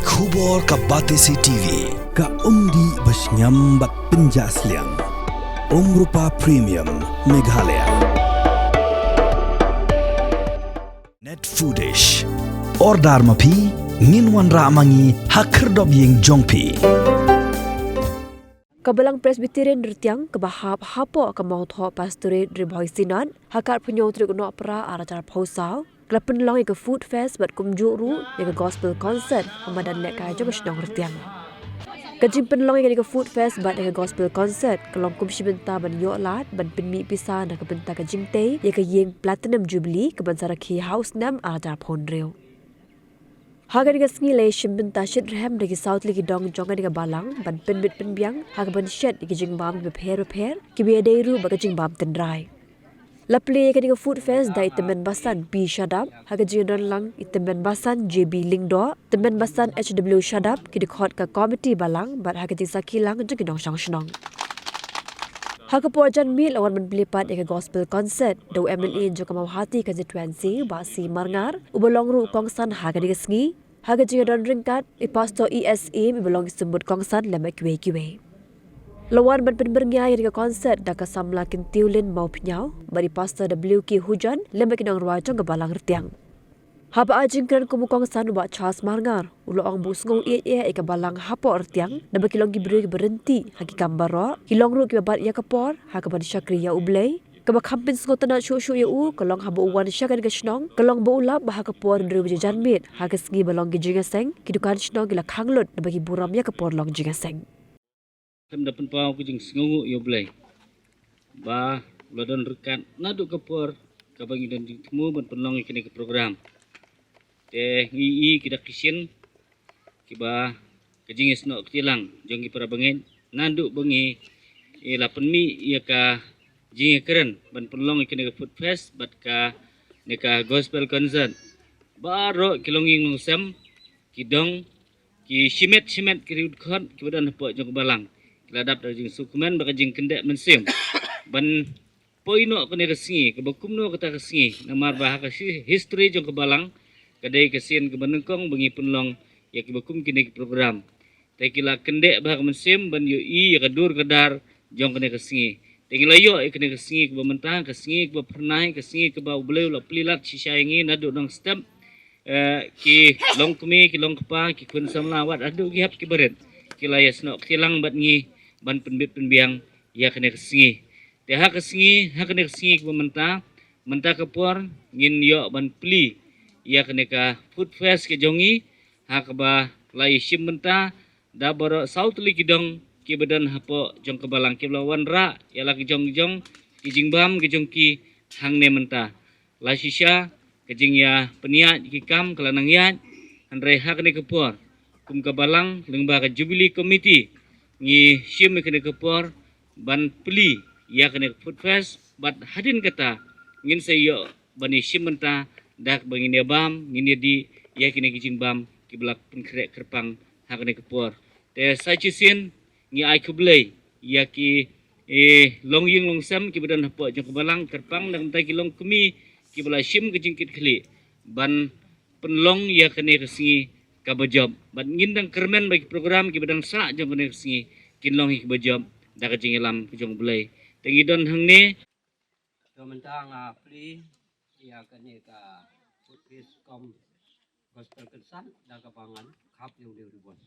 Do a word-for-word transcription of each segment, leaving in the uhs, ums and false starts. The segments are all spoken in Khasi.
Khubor ka Batesi T V, ka umdih ba shngiam bad pynjah sliang. Umrupa Premium, Meghalaya. Net Foodish. Order ma phi, ngin wanrah ma ngi ha khyrdop ïing jong phi. Ka Balang Presbyterian Rtiang kaba hap hapoh ka Mawthoh Pastorate Ri Bhoi Synod, ha ka arphew hynñiew tarik u Nohprah arhajar arphew saw, ka la pynlong ïa ka Food Fest bad kumjuh ruh ïa ka Gospel Concert ha madan lehkai jong ka shnong Rtiang. Ka jingpynlong ïa kane ka Food Fest bad ïa ka Gospel Concert ka long kum shi bynta ban ïoh lad ban pynmih pisa na ka bynta ka jingtei ïa ka ïing Platinum Jubilee kaban sa rakhe ha u snem arhajar arphew hynriew. Ha kane ka sngi la ïashim bynta shitrhem da ki saw tylli ki dong jong kane ka balang ban pynbit pynbiang ha kaban shet ïa ki jingbam kiba pher bapher kiba ïadei ruh bad ka jingbam tynrai. La plie ïa kane ka Food Fest da i Tymmen Basan P Shadap, ha ka jingdon lang i Tymmen Basan J B Lyngdoh, Tymmen Basan H W Shadap, ki dkhot ka komiti balang bad ha ka jingsakhi lang jong ki nongshong shnong. Ha ka por janmiet la wan ban plie pat ïa ka Gospel Concert da u M L A jong ka Mawhati Constituency, Bah C Marngar, uba long ruh u kongsan ha kane ka sngi. Ha ka jingdon ryngkat i Pastor E S Syiem, iba long i symbud kongsan lem bad kiwei kiwei. La wan ban pynbyrngia ïa kane ka concert da ka samla Kyntiewlin Mawphniaw bad i Pastor W K Hujon lem bad ki nongrwai jong ka balang Rtiang. Haba ai jingkren kum u kongsan, u Bah Charles Marngar u la ong ba u sngew ïeit ïa ka balang hapoh Rtiang, naba ki long ki briew kiba ryntih ha ki kam baroh, ki long ruh kiba bat ïa ka por ha kaban shakri ïa U Blei. Kaba kham pynsngewtynnad shuh shuh ïa u ka long haba u wan sha kane ka shnong, ka long ba u lap ba ha ka por hynriew baje janmiet, ha ka sngi ba long ki jingïaseng, ki dukan shnong ki la khang lut naba ki burom ïa ka por long jingïaseng. Khlem da pynpaw ka jingsngewnguh ïa U Blei ba u la don ryngkat naduh ka por kaba ngi don jingthmu ban pynlong ïa kane ka program. Te ngi ïohi ki dak ki shin kiba ka jingïasnoh kti lang jong ki para bangeit naduh ba ngi, eh, la pynmih ïa ka jingïakren ban pynlong ïa kane ka Food Fest bad kane ka Gospel Concert. Baroh ki longïing longsem, ki dong, ki shimet shimet, ki riewdkhot kiba don hapoh jong ka balang, ki la dap da ka jingsngewkmen bad ka jingkyndit mynsiem ban poi noh kane ka sngi kaba kumno kata ka sngi, namar ba ha ka hi-, history jong ka balang ka dei ka sien kaba nyngkong ba ngi pynlong ïa kiba kum kine ki program. Te ki la kyndit bha ka mynsiem ban ïohi ïa ka dur ka dar jong kane ka sngi. Te ngi la ïoh ïa kane ka sngi kaba mynta, ka sngi kaba phyrnai, ka sngi kaba U Blei u la plie lad shisha ïa ngi naduh nongstep. Eh, ki longkmie, ki longkpa, ki khun samla, wat haduh ki hep ki barit, ki la ïasnoh kti lang bad ngi ban pynbit pynbiang ïa kane ka sngi. Te ha ka sngi, ha kane ka sngi kaba mynta, mynta ka por ngin ïoh ban plie ïa kane ka Food Fest ka jong ngi, ha kaba la ïashim bynta da baroh saw tylli ki dong kiba don hapoh jong ka balang, kiba la wanrah ïa la ka jong ka jong ki jingbam ka jong ki hangne mynta. La shisha ka jingïapynïaid ki kam ka la nang ïaid, hynrei ha kane ka por kum ka balang lyngba ka Jubilee Committee ngi shim ïa kane ka por ban plie ïa kane ka Food Fest, bad hadien kata ngin sa ïoh ban ïashim bynta da kaba ngin ïabam, ngin ïadih ïa kine ki jingbam kiba la pynkhreh kyrpang ha kane ka por. Te sa shisien ngi ai khublei ïa ki, eh, longïing longsem kiba don hapoh jong ka balang, kyrpang na ka bynta ki longkmie kiba la shim ka jingkitkhlieh ban pynlong ïa kane ka sngi kaba jop. Bad ngin dang kyrmen ba ki program kiba dang sah jong kane ka sngi kin long hi kiba jop da ka jingïalam ka jong U Blei. Te ngi don hangne. To mynta nga plie ïa kane ka Food Fest cum Gospel Concert da kaba ngan khap ïa u ribbon.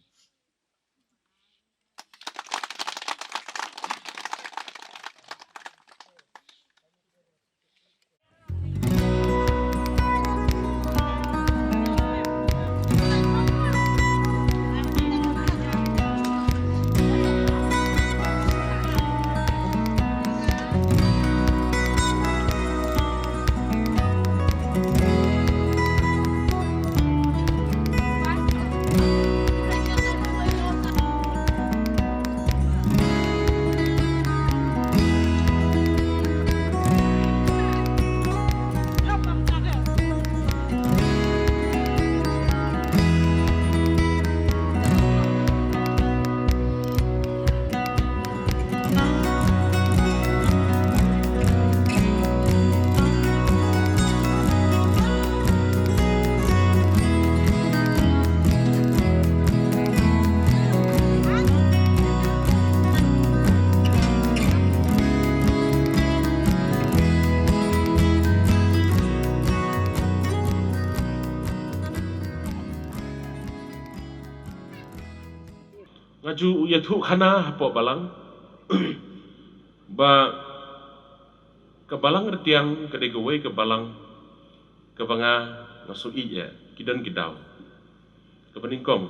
Nga ju ïathuh khana hapoh balang ba ka Balang Rtiang ka dei kawei ka balang kaba nga, nga sngewsih ïa ki don ki daw. Kaba nyngkong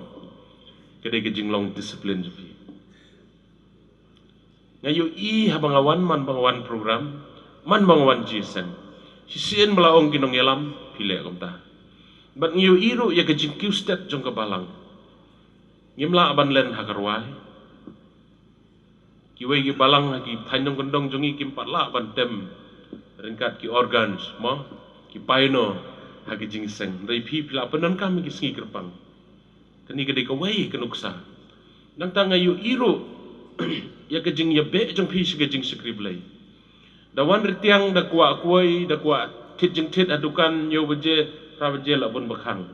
ka dei ka jinglong discipline jong phi. Nga ïohi haba nga wan, man ba nga wan program, man ba nga wan jingïaseng, shisien ba la ong ki nongïalam, phi leh kumta. Bad nga ïohi ruh ïa ka jingkiew stet jong ka balang. Ngim lah ban len ha ka rwai. Kiwei ki balang ha ki thaiñ nongkyndong jong ngi kim pat lah ban tem ryngkat ki organs, mo, ki piano ha ki jingïaseng. Hynrei phi, phi la pyndonkam ha ki sngi kyrpang. Kane ka dei kawei ka nuksa. Nangta nga ïohi ruh ïa ka jingïabeh jong phi sha ka jingshakri Blei. Da wan Rtiang, da kwah kwai, da kwah thied jingthied ha dukan, hynñiew baje, phra baje la bun ba khang.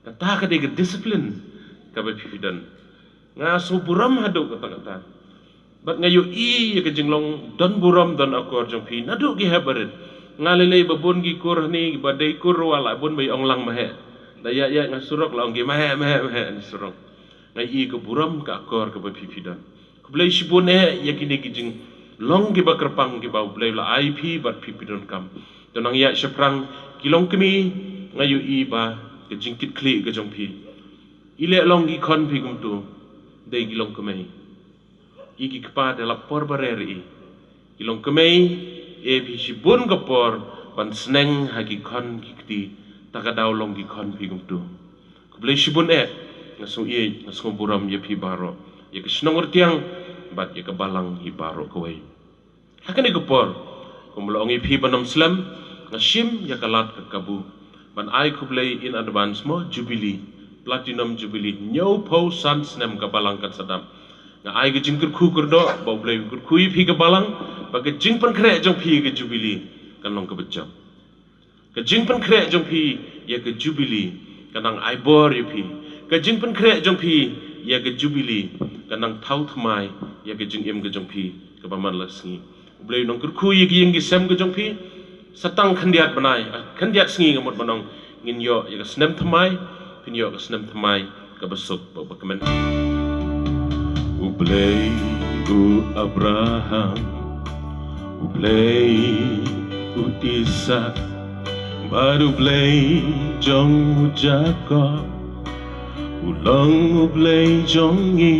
Kata ka dei ka discipline kaba phi, phi don. Nga sngewburom haduh katta katta. Bad nga ïohi ïa ka jinglong don burom don akor jong phi naduh ki heh barit. Nga lei lei ba bun ki kur hangne, ba dei kur ruh la bun ba ïa ong lang maheh. Da ïaid ïaid nga surok la ong ki maheh maheh maheh na surok. Nga ïohi ka burom ka akor kaba phi, phi don. Khublei shibun eh ïa kine ki jinglong kiba kyrpang kiba U Blei u la ai phi bad phi, phi donkam. To nang ïaid shaphrang ki longkmie, nga ïohi ba ka jingkitkhlieh ka jong phi. I leh long ki khon phi kumto, dei ki longkmie. I ki kpa te la por ba rer i. Ki longkmie, e phi shibun ka por ban sneng ha ki khon ki kti, ta ka daw long ki khon phi kumto. Khublei shibun eh, nga sngewïeit, nga sngewburom ïa phi baroh, ïa ka shnong Rtiang bad ïa ka balang hi baroh kawei. Ha kane ka por, kumba la ong ïa phi ban ym slem, nga shim ïa ka lad ka kabu ban ai khublei in advance, mo, Jubilee, Platinum Jubilee, hynñiewphew san snem ka balang kan sa dap. Nga ai ka jingkyrkhu kyrdoh ba U Blei un kyrkhu ïa phi ka balang, ba ka jingpynkhreh jong phi ka Jubilee kan long kaba jop. Ka jingpynkhreh jong phi ïa ka Jubilee kan nang ai bor ïa phi. Ka jingpynkhreh jong phi ïa ka Jubilee kan nang thaw thymmai ïa ka jingim ka jong phi kaba man la ka sngi. U Blei un nang kyrkhu ïa ki ïing ki sem ka jong phi. Sa tang khyndiat bnai, ah, khyndiat sngi nga mut ban ong, ngin ïoh ïa ka snem thymmai, phin ïoh ka snem thymmai kaba suk bad ba kmen. U Blei u Abraham, U Blei u Isak, bad U Blei jong u Jakob, u long U Blei jong ngi.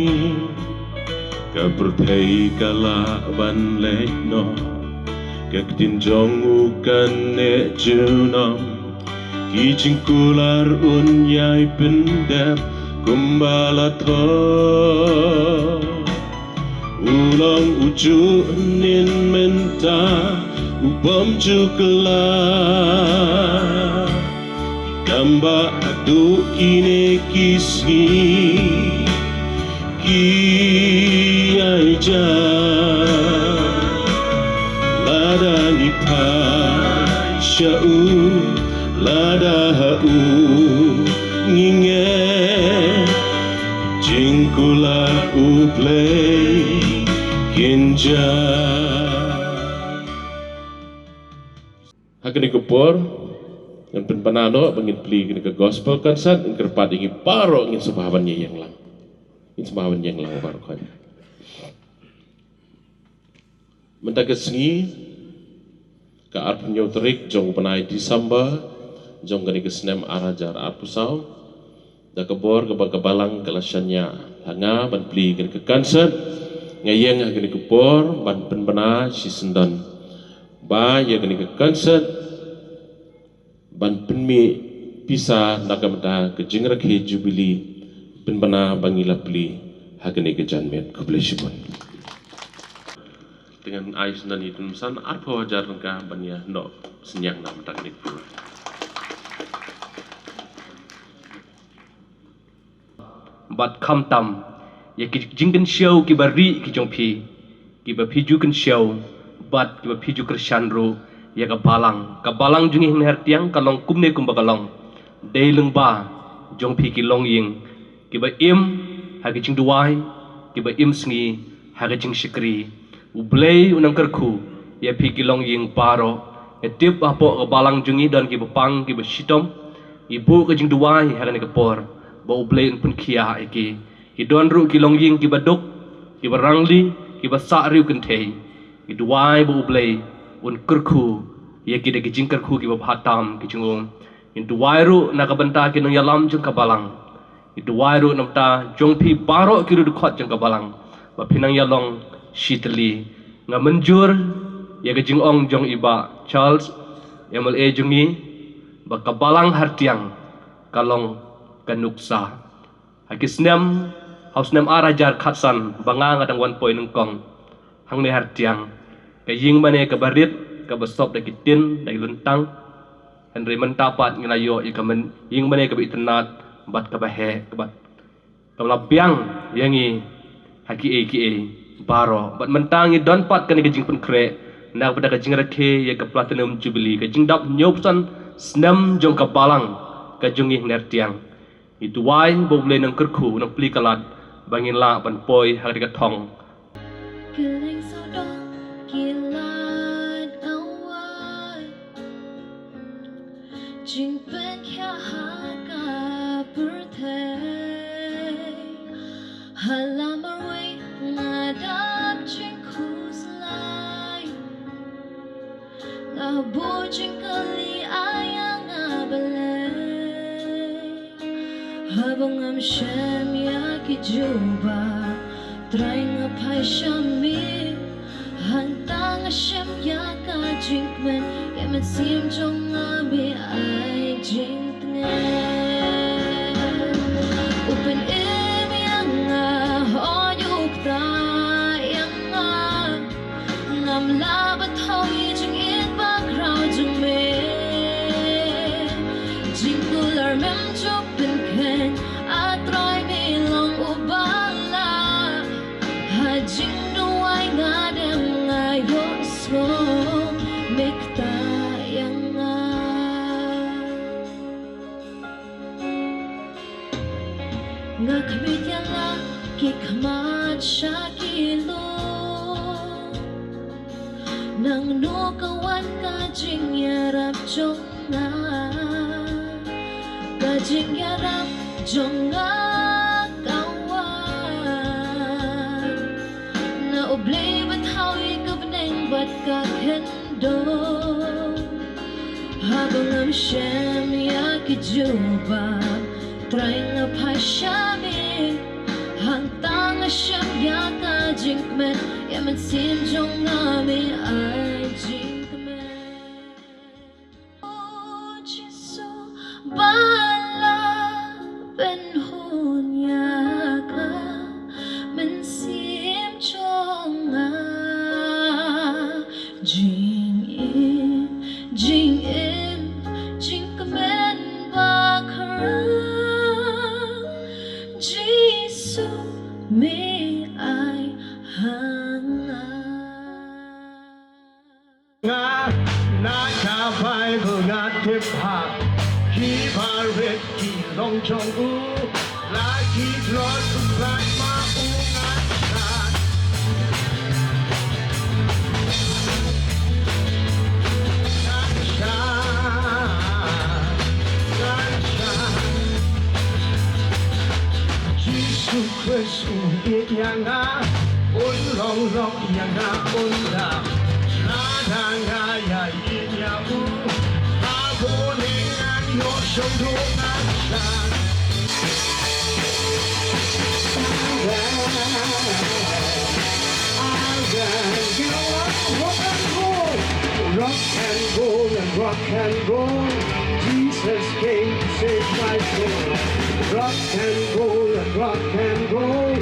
Ka pyrthei ka lah ban leit noh, ka ktien jong u kan neh junom. Ki jingkular un ïai pyndep kumba la thoh. U long u juh hynnin mynta, u bym ju kylla. Tang ba haduh kine ki sngi ki ïai jia. Lada ngi phai sha u, lada ha u ngi ngeit, jingkular U Blei kin jia. Ha kane ka por ngan pynbna noh ba ngin plie kane ka gospel concert, ngin kyrpad ïa ngi baroh, ngin sngewbha ban ïeng lang. Ngin sngewbha ban ïeng lang baroh. Mynta ka sngi, ka arphew hynñiew tarik jong u bnai December jong kane ka snem ar hajar arphew saw, da ka bor kaba ka balang ka la shaniah ha nga ban plie kane ka concert, nga ïeng ha kane ka por ban pynbna shisyndon ba ïa kane ka concert ban pynmih pisa na ka bynta ka jingrakhe Jubilee, pynbna ba ngi la plie ha kane ka janmiet. Khublei shibun. Te ngan ai sngewbha ïa i Tun San arphew hajar tyngka ban ïa noh synñiang na ka bynta kane ka program. Bad khamtam ïa ki jingkynshew kiba rieh ki jong phi, kiba phi ju kynshew bad kiba phi ju kyrshan ruh ïa ka balang. Ka balang jong ngi hangne ha Rtiang ka long kumne kumba ka long. Dei lyngba jong phi ki longïing kiba im ha ka jingduwai, kiba im sngi ha ka jingshakri. U Blei un nang kyrkhu ïa phi ki longïing baroh. Nga tip hapoh ka balang jong ngi don kiba pang kiba shitom. Ngi buh ka jingduwai ha kane ka por ba U Blei un pynkhiah ïa ki. Ki don ruh ki longïing kiba duk, kiba rangli, kiba sah riew kynthei. Ngi duwai ba U Blei un kyrkhu ïa ki da ki jingkyrkhu kiba bha tam ki jong u. Ngi duwai ruh na ka bynta ki nongïalam jong ka balang. Ngi duwai ruh na ka bynta jong phi baroh ki riewdkhot jong ka balang ba phin nang ïalong shitylli. Nga mynjur ïa ka jingong jong i Bah Charles, M L A jong ngi, ba ka balang Hartiang ka long ka nuksa. Ha ki snem, ha u snem ar hajar khatsan ba nga, nga dang wan poi nyngkong hangne Hartiang, ka ïing mane kaba rit, kaba sop da ki tin, da ki lyntang. Hynrei mynta pat ngi la ïoh ïa ka myn-, ïing mane kaba itynnad bad kaba heh, kaba, kaba la biang ïa ngi ha kiei kiei baroh. Bad mynta ngi don pat kane ka jingpynkhreh na ka bynta ka jingrakhe ïa ka Platinum Jubilee, ka jingdap hynñiewphew san snem jong ka balang ka jong ngi hangne Hartiang. Ngi duwai ba U Blei un kyrkhu, un plie ka lad ba ngin lah ban poi ha kata ka thong. Kylleng sawdong ki lad awai, jingpynkhiah ha ka pyrthei. Ha la marwei nga dap jingkhuslai. Nga buh jingkylli ïa nga balei, haba ngam shem ïa ki jubab, Trai nga phai sha me. Hangta nga shem ïa ka jingkmen, ïa mynsiem jong nga me ai jingtngen. U pynim ïa nga, hooid u kta ïa nga. Ngam lah ban thaw ïa jingit bakhraw jong me. Jingkular mem ju pynkheiñ, A Trai me long uba lah. Ha jingduwai nga dem nga ïohsngew, me kta ïa nga. Nga khmih ïa la ki khmat sha ki lum. Nangno ka wan ka jingïarap jong nga? Ka jingïarap jong nga ka wan na U Blei ba thaw ïa ka bneng bad ka khyndew. Haba ngam shem ïa ki jubab, Trai nga phai sha me. Hangta nga shem ïa ka jingkmen, ïa mynsiem jong nga me ai jingkmen. O Jisu, ba la pynhun ïa ka mynsiem jong nga. Jingim, jingim, jingkmen bakhraw, Jisu me ai ha nga. Nga, na ka Baibl nga tip ha ki barit ki long jong u. La ki blot u Trai ma u ngan shan. Ngan shan, ngan shan. Jisu Khrist u ïeit ïa nga, un long long ïa nga, un da lada nga ïa ïeit ïa u. Ba bun ngan ïoh shong duk ngan shan. Rock and roll, rock and roll, and rock and roll. Jesus came to save my soul. Rock and roll, and rock and roll.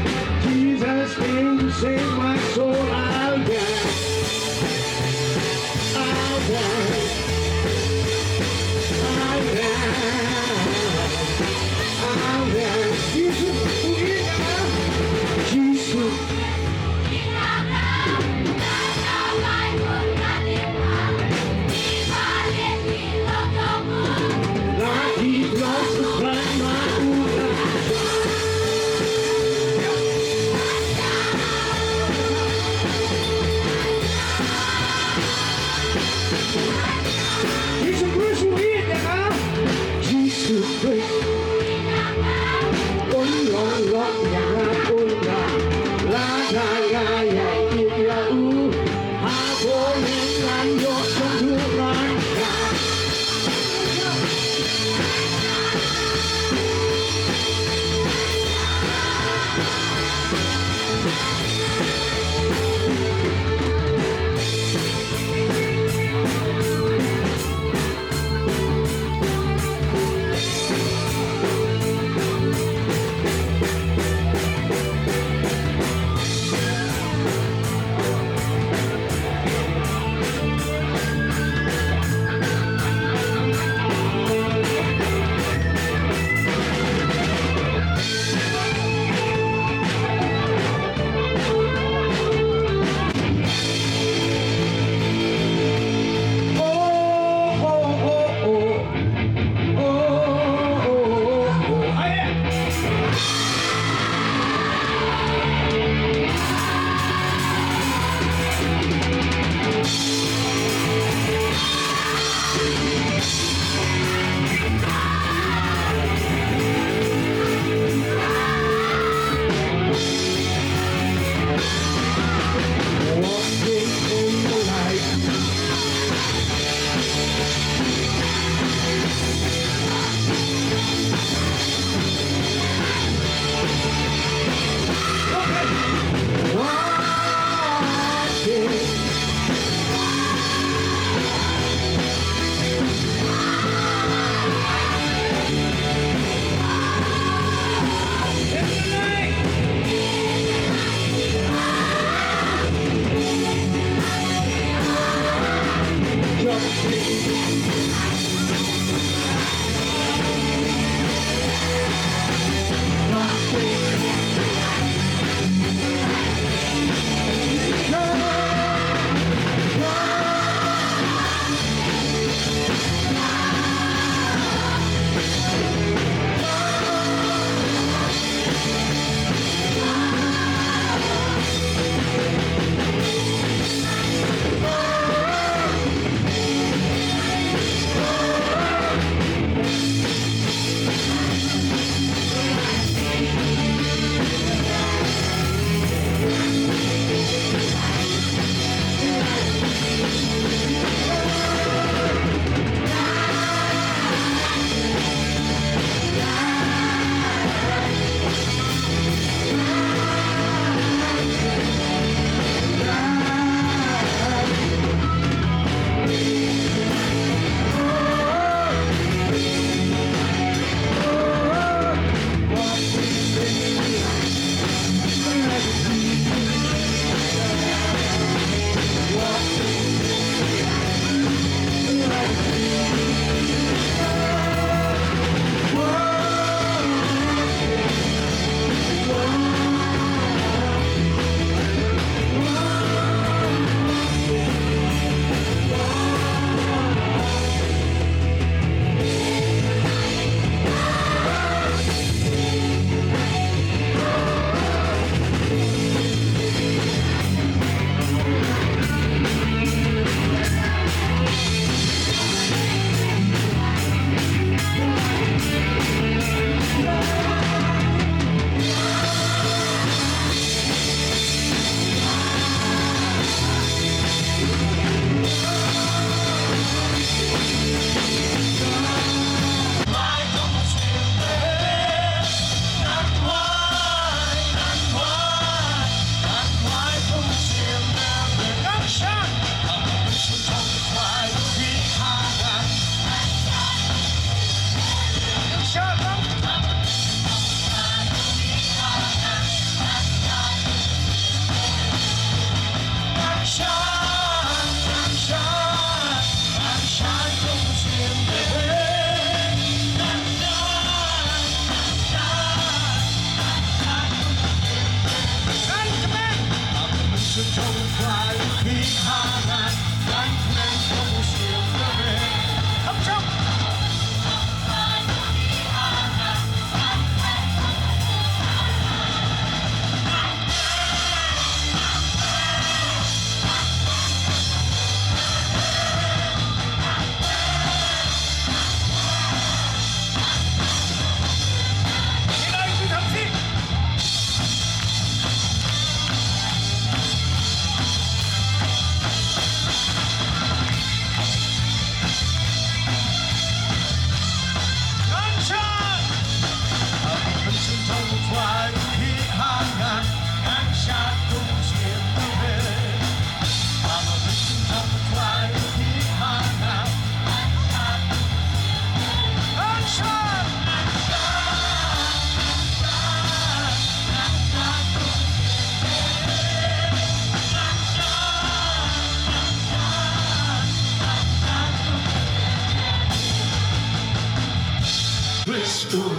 Jesus came to save my soul. I'll dance. I'll dance. I'll dance. I'll dance. Jesus, we are Jesus.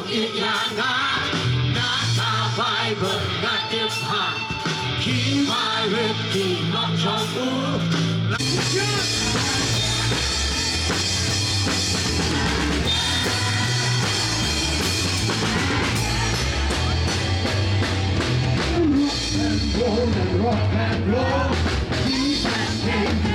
Ïa nga, na ka Baibl nga tip ha ki Baibl ki nongshong u. Rock and roll and rock and roll. Keep and